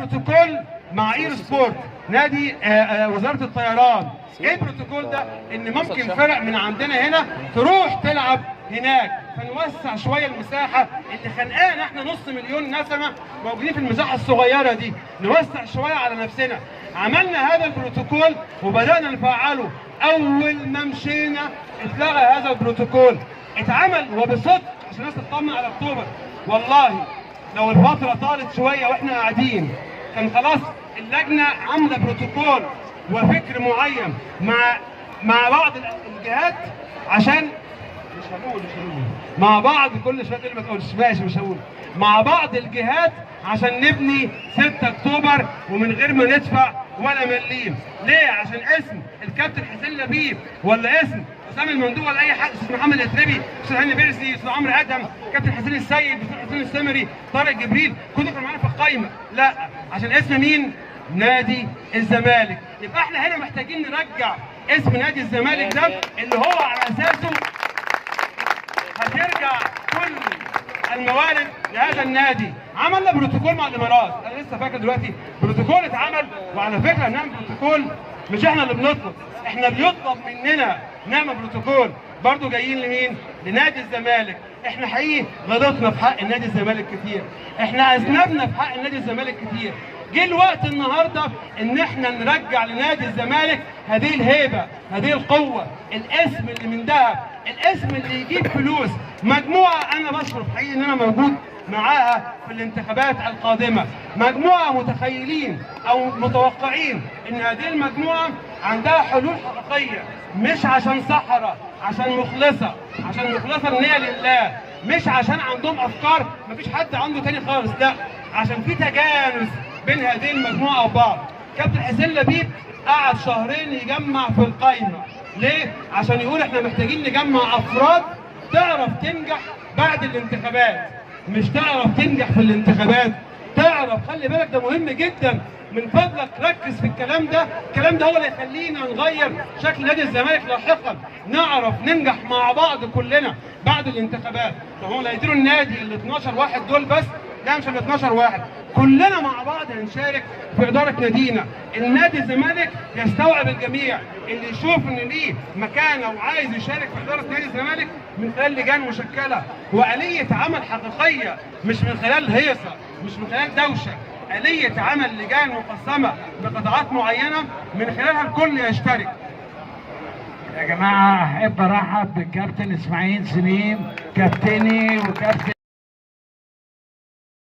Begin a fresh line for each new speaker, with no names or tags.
بروتوكول مع Air Sport نادي وزارة الطيران. ايه البروتوكول ده؟ ان ممكن فرق من عندنا هنا تروح تلعب هناك، فنوسع شوية المساحة اللي خانقانا. احنا 500,000 نسمه موجودين في المساحة الصغيرة دي، نوسع شوية على نفسنا. عملنا هذا البروتوكول وبدانا نفعله. اول ما مشينا اتلغى هذا البروتوكول، اتعمل وبصدق عشان الناس تطمن على اكتوبر. والله لو الفترة طالت شوية واحنا قاعدين كان خلاص اللجنة عامله بروتوكول وفكر معين مع بعض الجهات، عشان مش هنقول مع بعض كل شوية تقول ما تقولش، ماشي مش هقول، مع بعض الجهات عشان نبني 6 اكتوبر ومن غير ما ندفع ولا مليم. ليه؟ عشان اسم الكابتن حسين لبيب ولا اسم اسامة المندوب ولا اي حد، استاذ محمد الاتربي، استاذ هاني بيرسي، استاذ عمرو ادهم، كابتن حسين السيد، استاذ حسين السمري، طارق جبريل، كلهم كانوا معانا في القايمة. لا، عشان اسم مين؟ نادي الزمالك. يبقى احنا هنا محتاجين نرجع اسم نادي الزمالك ده اللي هو على اساسه هترجع كل الموارد لهذا النادي. عملنا بروتوكول مع الامارات، انا لسه فاكر دلوقتي بروتوكول اتعمل. وعلى فكرة نعمل بروتوكول مش احنا اللي بنطلب، احنا بيطلب مننا نعمل بروتوكول. برضو جايين لمين؟ لنادي الزمالك. احنا حقيقي غلطنا في حق النادي الزمالك كتير، احنا اذنبنا في حق النادي الزمالك كتير. جه الوقت النهارده ان احنا نرجع لنادي الزمالك هذه الهيبة، هذه القوة، الاسم اللي من ذهب، الاسم اللي يجيب فلوس. مجموعة انا بشرف حقيقي ان انا موجود معاها في الانتخابات القادمة، مجموعة متخيلين او متوقعين ان هذه المجموعة عندها حلول حقيقية، مش عشان سحره، عشان مخلصة، عشان مخلصة النية لله، مش عشان عندهم افكار مفيش حد عنده تاني خالص، لا، عشان في تجانس بين هذه المجموعة وبعض. كابتن حسين لبيب قعد شهرين يجمع في القايمة، ليه؟ عشان يقول احنا محتاجين نجمع افراد تعرف تنجح بعد الانتخابات، مش تعرف تنجح في الانتخابات، تعرف. خلي بالك ده مهم جدا، من فضلك ركز في الكلام ده، الكلام ده هو اللي يخلينا نغير شكل نادي الزمالك لاحقا، نعرف ننجح مع بعض كلنا بعد الانتخابات. طب هم اللي هيديروا النادي ال 12 واحد دول بس؟ لا، مش ال 12 واحد، كلنا مع بعض هنشارك في إدارة نادينا. النادي الزمالك يستوعب الجميع، اللي يشوف إن ليه مكانة وعايز يشارك في إدارة نادي الزمالك من خلال لجان مشكلة وآلية عمل حقيقية، مش من خلال هيصة، مش من خلال دوشة، آلية عمل لجان مقسمة بقطاعات معينة من خلالها الكل يشترك.
يا جماعة أحب أرحب بالكابتن إسماعيل سليم، كابتني وكابتن